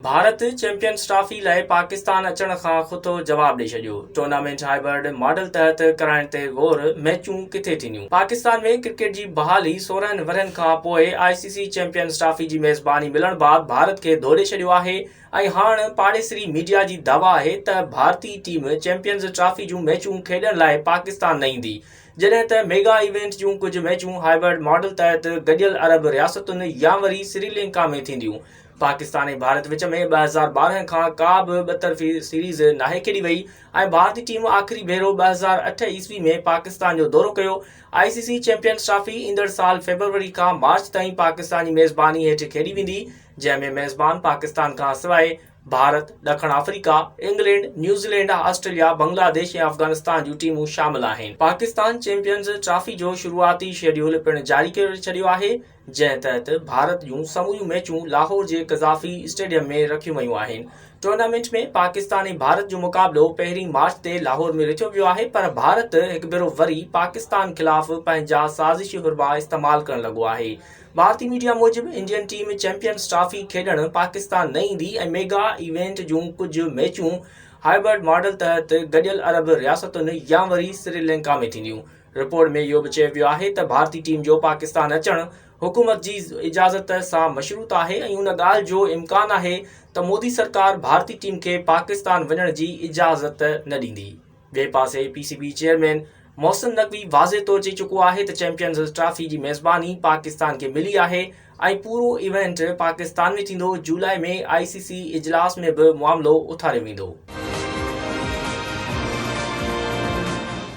Bharat champions trophy لاء پاڪستان اچڻ کان کتو جواب ڏئي ڇڏيو، ٽورنامينٽ هائبرڊ ماڊل تحت ڪرائڻ تي غور، ميچون ڪٿي ٿينديون؟ پاڪستان ۾ ڪرڪيٽ جي بحالي 16 ورهين کان پوء آء سي سي چيمپيئنز ٽرافي جي ميزباني ملڻ بعد ڀارت کي ڌوڏي ڇڏيو آهي ۽ هاڻ پاڙيسري ميڊيا جي دعويٰ آهي ته ڀارتي ٽيم چيمپيئنز ٽرافي جون ميچون کيڏڻ لاء پاڪستان نه ايندي جڏهن ته ميگا ايونٽ جون ڪجهه ميچون هائبرڊ ماڊل تحت گڏيل عرب رياستن يا وري سريلنڪا ۾ ٿينديون. پاڪستان ۽ ڀارت وچ ۾ 2012 کان ڪا به ٻطرفي سيريز ناهي کيڏي وئي ۽ ڀارتي ٽيم آخري ڀيرو 2008 عيسوي ۾ پاڪستان جو دورو ڪيو. آء سي سي چيمپيئنز ٽرافي ايندڙ سال فيبروري کان مارچ تائين پاڪستان جي ميزباني هيٺ کيڏي ويندي جنهن ۾ ميزبان پاڪستان کان سواء ڀارت، ڏکڻ Africa, England, New Zealand, Australia, Bangladesh ۽ Afghanistan جون ٽيمون شامل آهن. پاڪستان چيمپيئنز ٽرافي جو شروعاتي شيڊيول پڻ جاري ڪري ڇڏيو آهي. جنهن تحت ڀارت جون سموريون ميچون لاهور جي قذافي اسٽيڊيم ۾ رکيون ويون آهن. ٽورنامينٽ ۾ پاڪستان ۽ ڀارت جو مقابلو پهرين مارچ تي لاهور ۾ رٿيو ويو آهي پر ڀارت هڪ ڀيرو وري پاڪستان خلاف پنهنجا سازشي حربا استعمال ڪرڻ لڳو آهي. ڀارتي ميڊيا موجب انڊين ٽيم چيمپيئنز ٽرافي کيڏڻ پاڪستان نه ايندي ۽ ميگا ايونٽ جون ڪجهه ميچون هائبرڊ ماڊل تحت گڏيل عرب رياستن يا وري سريلنڪا ۾ ٿينديون. رپورٽ ۾ اهو به چيو ويو آهي ته ڀارتي ٽيم جو پاڪستان اچڻ حڪومت جي اجازت سان مشروط آهي ۽ ان ڳالهه جو امڪان آهي ته مودي سرڪار ڀارتي ٽيم کي پاڪستان وڃڻ جي اجازت نه ڏيندي. ٻئي پاسي P C B chairman Mohsin Naqvi واضح طور چئي چڪو آهي ته چيمپيئنز ٽرافي جي ميزباني پاڪستان کي ملي آهي ۽ پورو ايونٽ پاڪستان ۾ ٿيندو، جولاء ۾ آء سي سي اجلاس ۾ به معاملو اٿاريو ويندو.